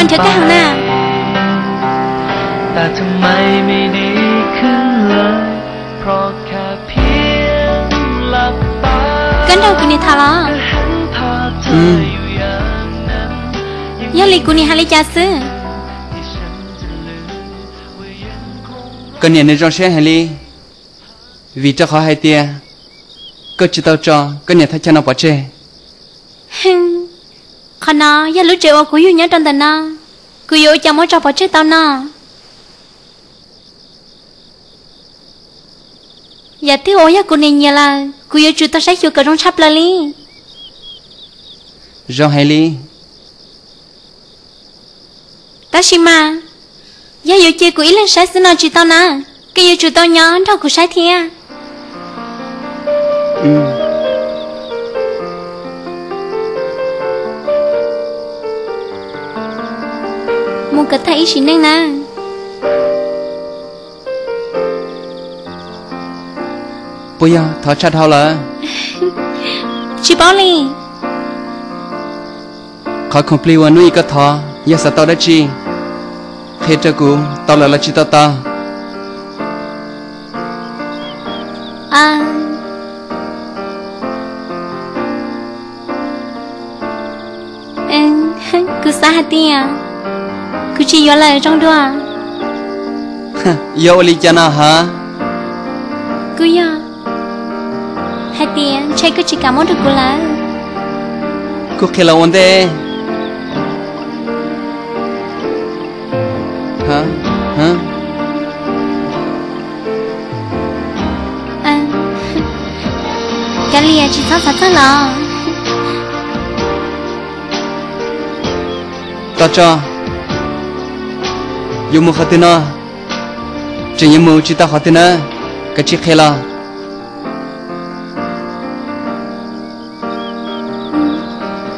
Nrhiav koj heev na. Koj nrog kuv niam tham los? Yog li kuv niam hais li cas xwb? Koj niam nws zoo siab heev li, vim rau qhov hais tias koj tsis tau tso koj niam thaj chaw no pov tseg. Qhov no yog lub tsev uas kuv yug nyob rau ntawm no, kuv yuav ua cas muab tso pov tseg tau no? Yam twg uas yog kuv niam nyiam lawm, kuv yuav tsum tau saib xyuas kom zoo tshaj plaws li. Zoo heev li. Tab sis mas, yog yuav cia kuv ib leeg saib xwb no tsis tau na, koj yuav tsum tau nyob nrog kuv saib thiab. Mus kom tag ib sim neej na. Puas yog thov tshaj dhau lawm? Tsis paub li. Qhov khoom plig uas hnub ib koj thov yog xav tau dab tsi, qhia rau kuv tau lawm los tsis tau tau? Kuv xav hais tias kuv tsis yuav lawm zoo dua. Yog ua li cas no hov? Kuv yog hais tias ntshe koj tsis kam muab rau kuv lawm. Kuv qhia los ua ntej. Kav liam, tsis txhob xav txog los. Tos tso, yuav mus qhov twg no? Tseem yuav mus tsis tau qhov twg na, koj tsis qhia los?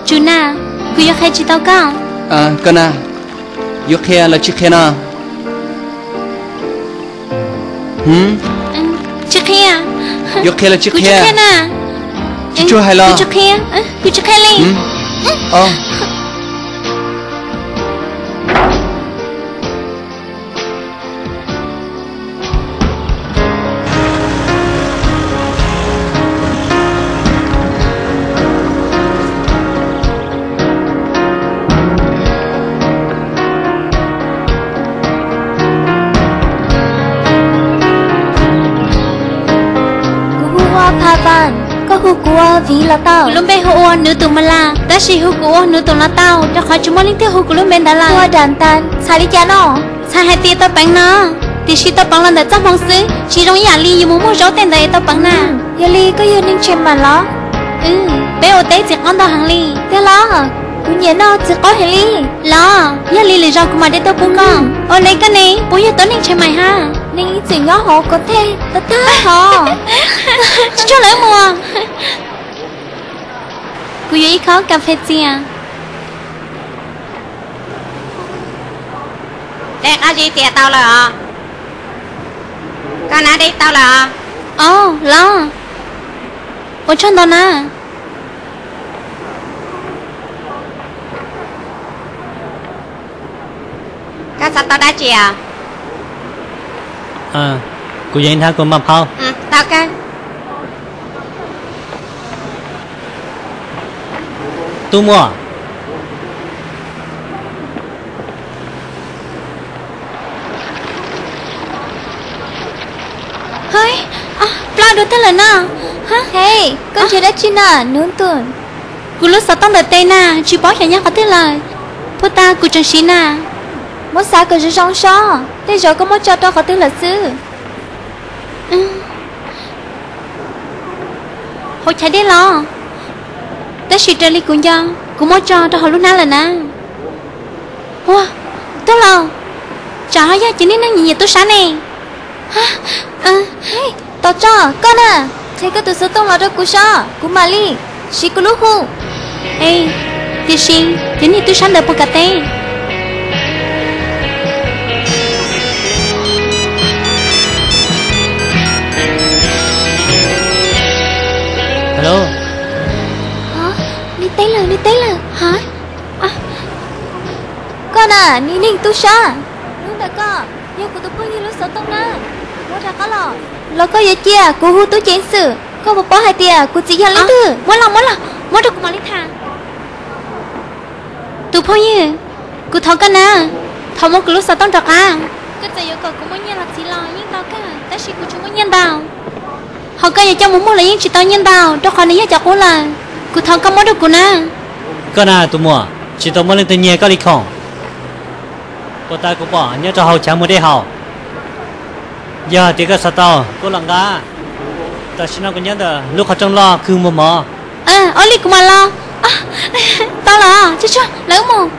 Tsum na, kuv yuav qhia tsis tau koj. Koj na, yuav qhia los tsis qhia no? Tsis qhia. Yuav qhia los tsis qhia? Tsis tsuag hais los? Kuv tsis qhia li. Kuv hu ua Pha Vas, koj hu kuv ua Viv los tau. Kuv lub npe hu ua Nws Tus Mas Las, tab sis hu kuv ua Nws Tus los tau, rau qhov tsis muaj leej twg hu kuv lub npe ntawd lawm. Ua Dam Tas, txhais li cas no? Txhais hais tias tau peev no, tiam sis tau peev los ntawm txoj hmoov xwb, tsis zoo ib yam li yus mus muag zaub tej ntawd es tau peev na. Yog li koj yog neeg Tsheej Maim los? Peb ua teb txiv qaub ntau heev li. Tiag los? Kuv nyiam noj txiv qaub heev li. Los, yog li lwm zaus kuv mam de tuaj pub koj. Ua ne koj ne, puas yog tub neeg Tsheej Maim hab? Neeg ib txwm nyob hauv ko thej tag tag hos. Tsis tsuag lawm mus. Kuv yuav ib khob kas fes txias. Dej qab zib tiav tau lawm os. Koj nab dej tau lawm os. Os, los. Ua tsaug ntau na. Koj xav tau dab tsi os? Kuv yog ib nrab kua maj phaub. Tau kawg. Tub muaj. Hej, ploj dua twg lawm no? Hej, koj ntsia dab tsi na, nub ntus? Kuv lub xov tooj ntawm tes na, tsis paub xyov nyob qhov twg lawm. Puag ta kuv tseem siv na. Muab xav kom zoo zoo sob, tej zaum koj muab tso rau qhov twg lawm xwb. Hauv chav dej los? Tab sis raws li kuv nco, kuv muab tso rau hauv lub hnab lawm na. Ua, tuag los? Tsam ho yog cov niag neeg nyiam nyiam tub sab ne. Tos tso, koj na, qhia koj tus xov tooj los rau kuv sob, kuv mam li siv kuv lub hu. E, tiam sis cov niag tub sab ntawd puas kam teb? Hello. Nws teb lawm, nws teb lawm. Hais, koj Na, niag neeg tub sab, hnub ntawm koj yog kuv tus phooj ywg lub xov tooj na. Muab rov qab los, los koj yuav cia kuv hu tub ceev xwm. Koj puas paub hais tias kuv txiv yog leej twg? Muab los, muab los, muab rau kuv mam li tham. Tus phooj ywg, kuv thov koj na, thov muab kuv lub xov tooj rov qab. Koj txawm yuav kom kuv muaj nyiaj los txiv los yeej tau kawg, tab sis kuv tsis muaj nyiaj ntau. Ho koj yuav coj mus muag los yeej tsis tau nyiaj ntau, rau qhov nws yog cov qub lawm. Kuv thov koj muab rau kuv na. Koj na tus muam, tsis tau muaj leej twg nyiag koj li khoom. Puag ta kuv pom nyob rau hauv chav muag dej haus. Yog hais tias koj xav tau kuj los nqa. Tam sim no kuv nyob ntawm lub qhov rooj loj kawg muag mov. Ua li kuv mam los. Tau los, tsuag tsuag lawv mus.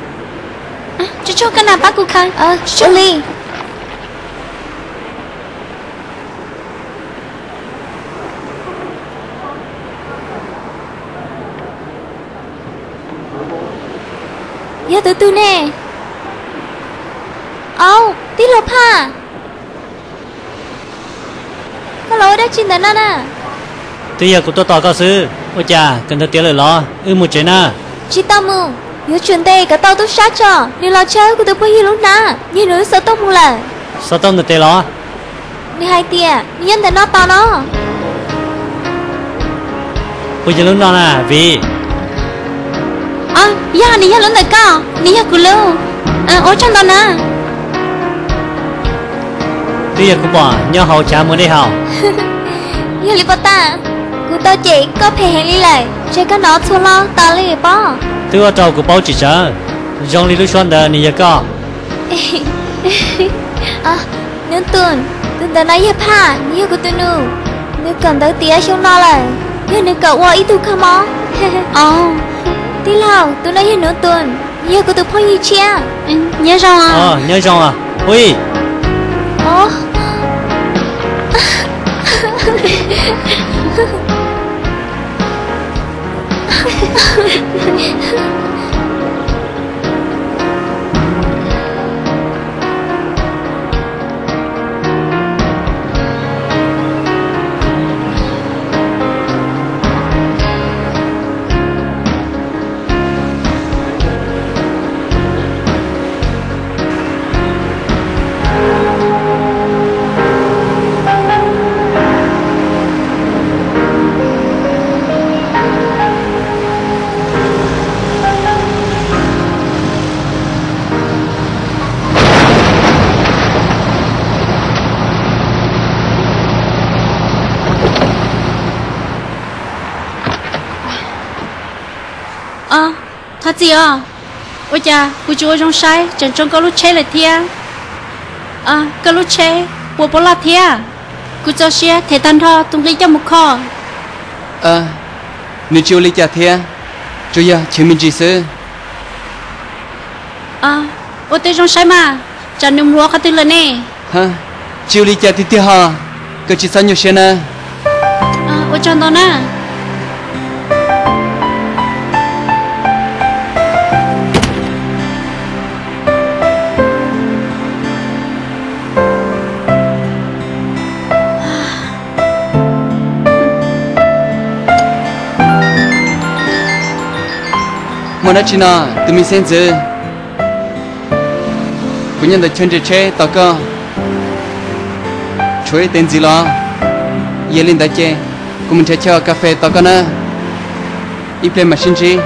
Tsuag tsuag koj na pab kuv khaws. Ua li. Yog tus twg ne? Au, tij laug Phaj, koj los ua dab tsi ntawm no na? Twb yog kuv tuaj tos koj xwb, ua cas kawm ntawv tiav lawm los wb mus tsev na. Tsis tau mus, yuav tsum ntes kom tau tub sab tso, nws los tshawb kuv tus phooj ywg lub hnab, nyiag nws lub xov tooj mus lawm. Xov tooj ntawm tes los? Nws hais tias nws nyob ntawm no tos no. Puas yog lub no na Viv? Yog, nws yog lub ntawm koj, nws yog kuv lub. Ua tsaug ntau na. Twb yog kuv pom nyob hauv chav muag dej haus. Yog li puas tag, kuv tau cem koj phem heev li lawm, ntshe koj hnov txhua hlo tas li pob. Twb ua rau kuv paub tsis tsawv, zoo li lub suab ntawd nws yog koj. Hnub Tus, tus ntawm no yog Phaj, nws yog kuv tus nus. Nws kawm ntawv tiav xyoo no lawm, yog nws kawm ua ib tug kho mob. Tij laug, tus no yog Hnub Tus, nws yog kuv tus phooj ywg tshiab. Nyob zoo. Nyob zoo. Ui. Thov txim os, ua cas kuv tsis ua zoo saib tseem tsoo koj lub tsheb lawm thiab. Koj lub tsheb puas puas loj thiab? Kuv txaus siab them tag nrho tus nqi coj mus kho. Nws tsis ua li cas thiab, tsuas yog chwv me ntsis xwb. Ua tib zoo saib mas, tsam nws mus ua qhov twg lawm ne. Tsis ua li cas tiag tiag ho, koj tsis txhob nyuaj siab na. Ua tsaug ntau na. Muaj dab tsi no, tus me xeeb ntxwv? Kuv nyob ntawm chaw nres tsheb tos koj. Tshuav ib tes ntxiv los? Yog li ntawd ces kuv mus nrhiav chaw ua kas fes tos koj na. Ib pliag mam sib ntsib.